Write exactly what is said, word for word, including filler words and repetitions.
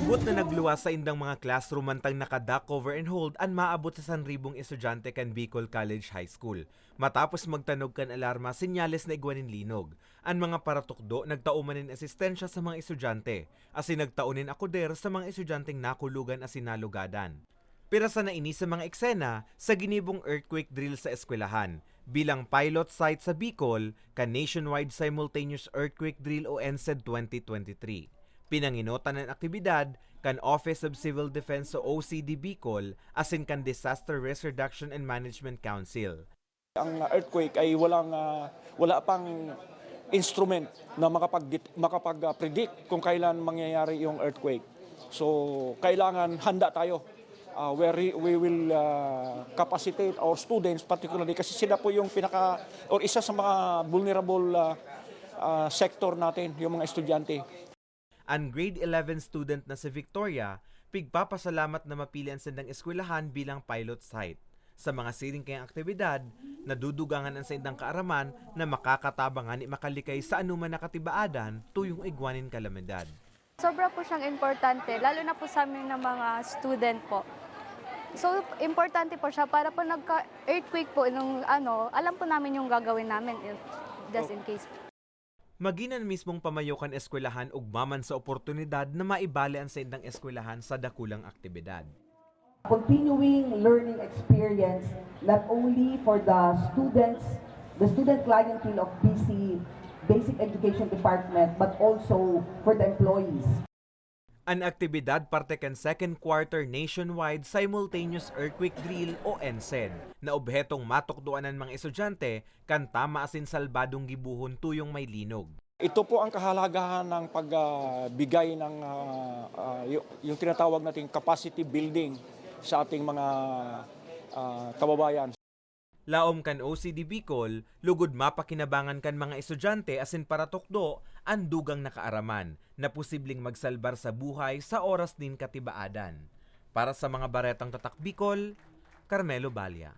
Buot na nagluwas sa indang mga classroom mantang naka-duck cover and hold an maabot sa sanribong estudyante kan Bicol College High School. Matapos magtanog kan alarma, sinyales na igwa nin linog. An mga paratukdo nagtao man nin asistensya sa mga estudyante, asin nagtao nin akuder sa mga estudyanteng nakulogan asin nalugadan. Pira sana ini sa mga eksena sa ginibong earthquake drill sa eskwelahan, bilang pilot site sa Bicol kan Nationwide Simultaneous Earthquake Drill o NSED twenty twenty-three. Pinangenotan an aktibidad kan Office of Civil Defense o OCD Bicol asin kan Disaster Risk Reduction and Management Council. Ang earthquake ay walang, ah, wala pang instrument na makapag-, makapag-predict kung kailan mangyayari yung earthquake. So, kailangan handa tayo. Ah, where we, we will, ah, capacitate our students, particularly kasi sila po yung pinaka, or isa sa mga vulnerable, ah, ah, sector natin, yung mga estudyante. An grade eleven student na si Victoria, pigpapasalamat na mapili an sindang eskwelahan bilang pilot site. Sa mga siring kayang aktibidad, nadudugangan an saindang kaaraman na makakatabang ngani makalikay sa anoman na katibaadan tuyong igwa nin kalamidad. Sobra po siyang importante, lalo na po sa amin na mga student po. So, importante po siya para po nagka-earthquake po nung ano, alam po namin yung gagawin namin if just in case. Magin an mismong pamayo kan eskwelahan ugma man sa oportunidad na maibale an saindang eskwelahan sa dakulang aktibidad. Continuing learning experience not only for the students, the student clientele of BC Basic Education Department, but also for the employees. An aktibidad parte kan Second Quarter Nationwide Simultaneous Earthquake Drill o NSED na obhetong matukdoan an mga estudyante kan tama asin salbadong gibohon tuyong may linog. Ito po ang kahalagahan ng pagbigay ng, ah, ah, yu-, yung tinatawag nating capacity building sa ating mga, ah, kababayan. Laom kan OCD Bicol, lugod mapakinabangan kan mga estudyante asin paratukdo an dugang na kaaraman na posibleng magsalbar sa buhay sa oras nin katibaadan. Para sa mga Baretang Tatak Bicol, Carmelo Balia.